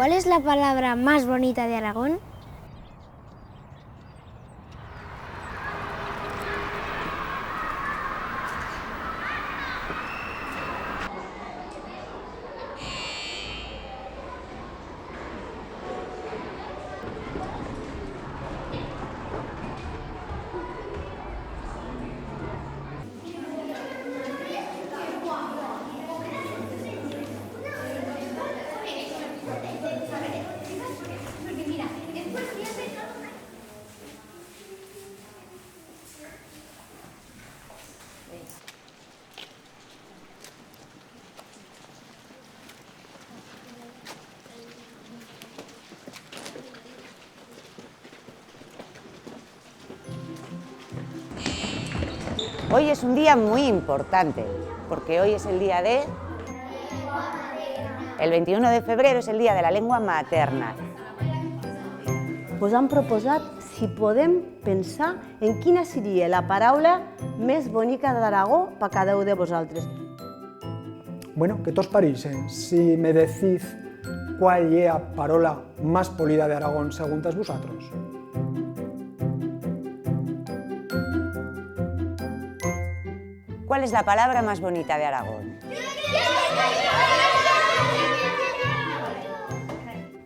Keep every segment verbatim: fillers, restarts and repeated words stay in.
¿Cuál es la palabra más bonita de Aragón? Hoy es un día muy importante, porque hoy es el día de... El veintiuno de febrero es el día de la lengua materna. Vos han proposat si podem pensar en quina sirie la paraula mes bonica d'Aragó pa cada u de vosaltres. Bueno, qué tos parixen si me deciz cuál ye a parola mas polida d'Aragón seguntes vusatros? ¿Cuál es la palabra más bonita de Aragón?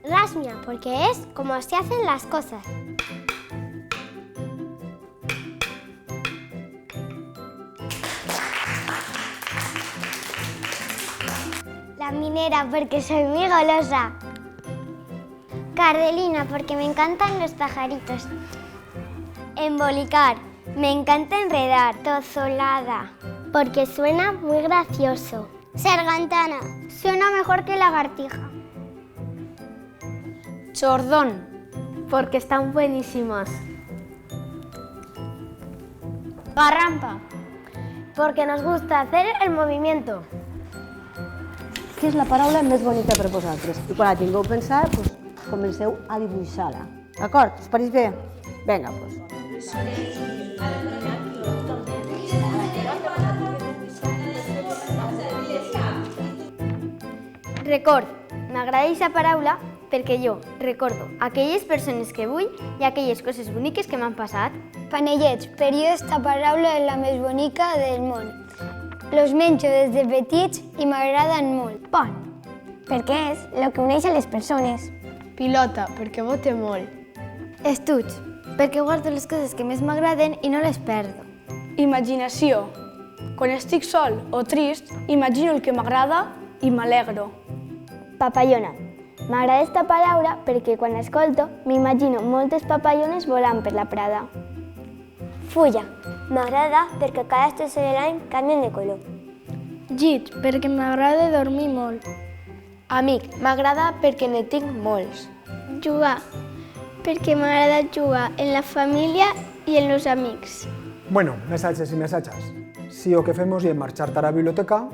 Rasmia, porque es como se hacen las cosas. La minera, porque soy muy golosa. Cardelina, porque me encantan los pajaritos. Embolicar, me encanta enredar. Tozolada, porque suena muy gracioso. Sargantana, suena mejor que lagartija. Chordón, porque están buenísimas. Garrampa, porque nos gusta hacer el movimiento. Qué es la paraula mes bonica per vosaltres? Y cuan la tingueu pensada, pues, comenceu a dibuixar-la. D'acord? Us pareix bé? Venga, pues. Record. M'agrada ixa paraula perque yo recordo aquelles persones que voi y aquelles coses boniques que m'han pasat. Panellets, per yo esta paraula es la mes bonica del món. Los mencho des de petits y m'agradan molt. Pan, perque es lo que uneix a les persones. Pilota, perque bote molt. Estuig, perque guardo les coses que mes m'agraden y no les perdo. Imaginació. Cuan estic sol o trist, imagino el que m'agrada y m'alegro. Papallona. M'agrada esta paraula perque cuan la escolto m'imagino moltes papallones volant per la prada. Fulla. M'agrada perque cada estación de l'any cambian de color. Llit, perque m'agrada dormir molt. Amic, m'agrada perque ne tinc molts. Chugar, perque m'agrada chugar en la familia y en los amics. Bueno, mesaches y mesachas, si o que femos ye marchar ta ra biblioteca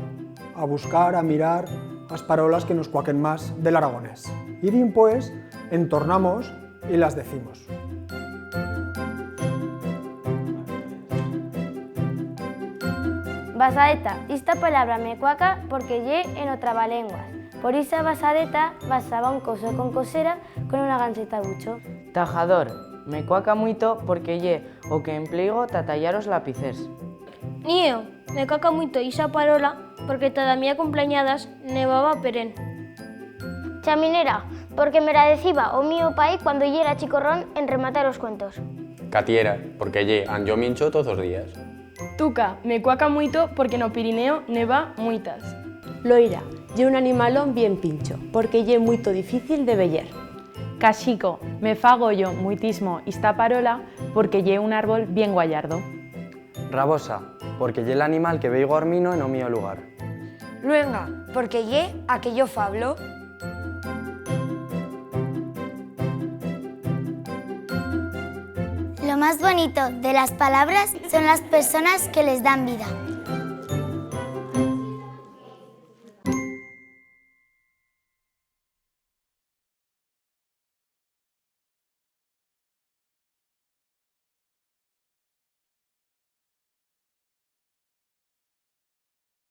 a buscar, a mirar as parolas que nos cuaquen mas de l'aragonés. Y dimpués entornamos y las decimos. Basadeta, ista palabra me cuaca porque ye en o trabalenguas. Por ixa basadeta basaba un coso con cosera con una gancheta bucho. Tajador, me cuaca muito porque ye o que empleigo ta tallar os lapicers. Nieu, me cuaca muito ixa parola porque ta la mía cumpleañadas nevaba perén. Chaminera, porque me la deciba o mío pai cuando yera chicorrón en rematar os cuentos. Catiera, porque ye an yo mincho toz os días. Tuca, me cuaca muito porque en o Pirineo neva muitas. Loira, ye un animalón bien pincho, porque ye muito difícil de veyer. Cachico, me fa goyo muitismo ista parola porque ye un árbol bien guallardo. Rabosa, porque ye l'animal que veigo armino en o mío lugar. Luenga, porque ye a que yo fablo. Lo más bonito de las palabras son las personas que les dan vida.